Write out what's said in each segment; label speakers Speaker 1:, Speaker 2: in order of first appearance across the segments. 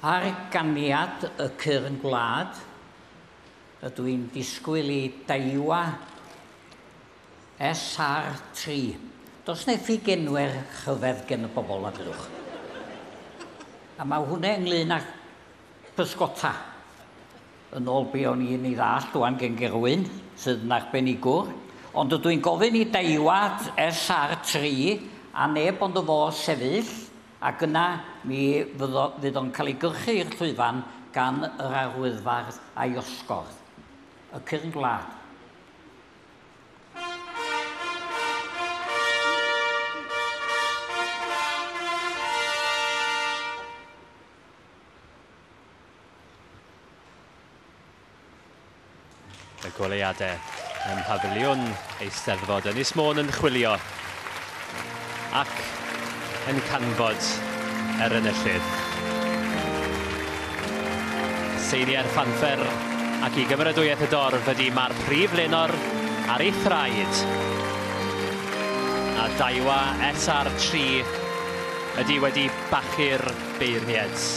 Speaker 1: Ar ganiad y Cyrn Gwlad, ydw i'n disgwyl i Daiwa SR3. Does 'na ffugenwer rhyfedd gen y bobl na drwch. A mae hwnna ynglyn â pysgota. Yn ôl be o'n i'n ei ddallt wan gen Gerwyn, sydd yn arbenigwr. Ond ydw i'n gofyn i Daiwa SR3 a neb ond y fo sefyll, ac yna mi fyddo, fydd o'n cael ei gyrchu i'r llwyfan gan yr arwyddfardd a'i osgordd. Y Cyrn Gwlad.
Speaker 2: Y goleuadau ym Mhafiliwn Eisteddfod Ynys Môn yn chwilio ac yn canfod yr enillydd. Seiniau'r ffanffer ac i gymeradwyaeth y dorf ydy mae'r prif lenor ar ei thraed. A Daiwa SR3 ydy wedi bachu'r beirniaid.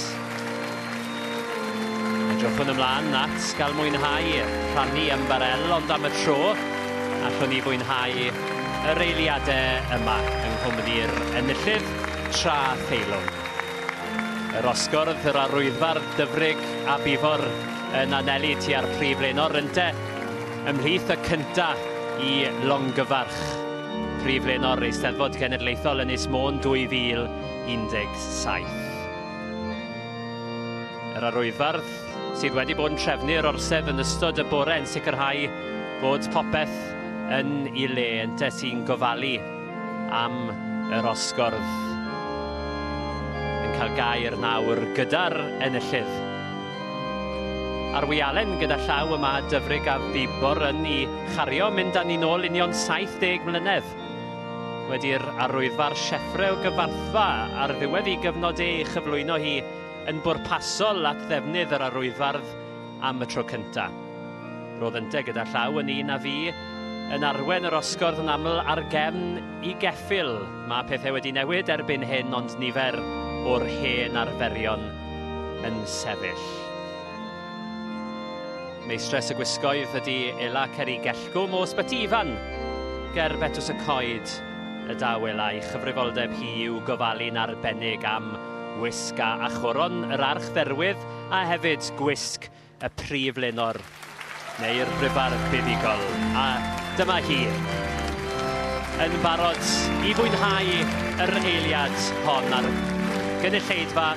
Speaker 2: Edrychwn ymlaen at gael mwynhau rhannu ymbarel, ond am y tro, allwn ni fwynhau yr eiliadau yma yng nghwmni'r enillydd tra theilwng. Yr osgordd, yr arwyddfardd Dyfrig a Bifor yn anelu tua'r prif lenor ynte ymhlith y cynta i longyfarch prif lenor Eisteddfod Genedlaethol Ynys Môn 2017. Yr arwyddfardd sydd wedi bod yn trefnu'r orsedd yn ystod y bore yn sicrhau bod popeth yn ei le ynte sy'n gofalu am yr osgordd yn cael gair nawr gyda'r enillydd. A'r wialen gyda llaw yma Dyfrig a Bibor yn ei chario mynd â ni nôl union 70 mlynedd wedi'r arwyddfardd Sieffre o Gyfarthfa ar ddiwedd ei gyfnod ei chyflwyno hi yn bwrpasol at ddefnydd yr arwyddfardd am y tro cynta. Roedd ynte gyda llaw yn un a fi yn arwen yr osgordd yn aml ar gefn i geffyl. Mae pethau wedi newid erbyn hyn, ond nifer o'r hen arferion yn sefyll. Meistres y gwisgoedd ydy Ela Ceri Gellgwm o Ysbyty Ifan, ger Betws y Coed y daw Ela i chyfrifoldeb hi i'w gofalu'n arbennig am wisg a choron yr archdderwydd a hefyd gwisg y prif lenor neu'r brifardd buddugol. A dyma hi yn barod i fwynhau yr eiliad hon ar gynulleidfa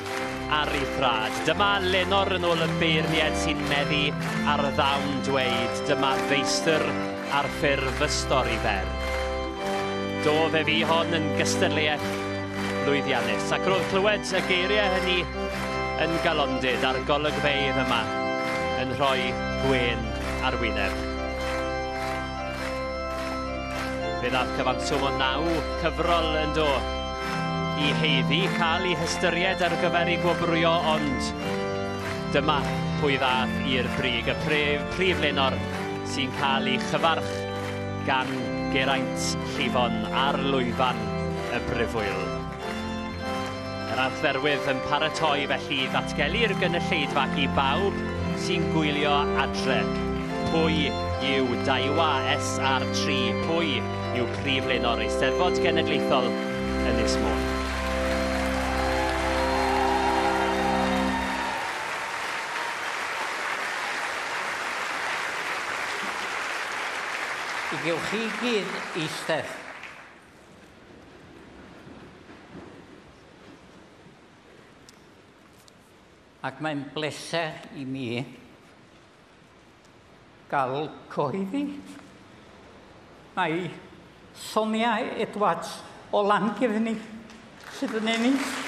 Speaker 2: ar ei thrad. Dyma lenor yn ôl y beirniaid sy'n meddu ar y ddawn dweud. Dyma feistr ar ffurf y stori fer. Do, fe fi hon yn gystadleuaeth lwyddiannus, ac roedd clywed y geiriau hynny yn galondid a'r golygfeydd yma yn rhoi gwên ar wyneb. Fe ddaeth cyfanswm o 9 cyfrol yn do i heiddi cael ei hystyried ar gyfer ei gwobrwyo, ond dyma pwy ddaeth i'r brig, y prif lenor sy'n cael ei chyfarch gan Geraint Llifon ar lwyfan y Brifwyl. Yr archdderwydd yn paratoi felly i ddatgelu'r gynulleidfa i bawb sy'n gwylio adre. Pwy yw Daiwa SR3? Pwy yw prif lenor Eisteddfod Genedlaethol Ynys Môn?
Speaker 1: I gewch chi gyd eistedd. Ac mae'n bleser i mi gael cyhoeddi mai Sonia Edwards o Langefni sydd yn ennill.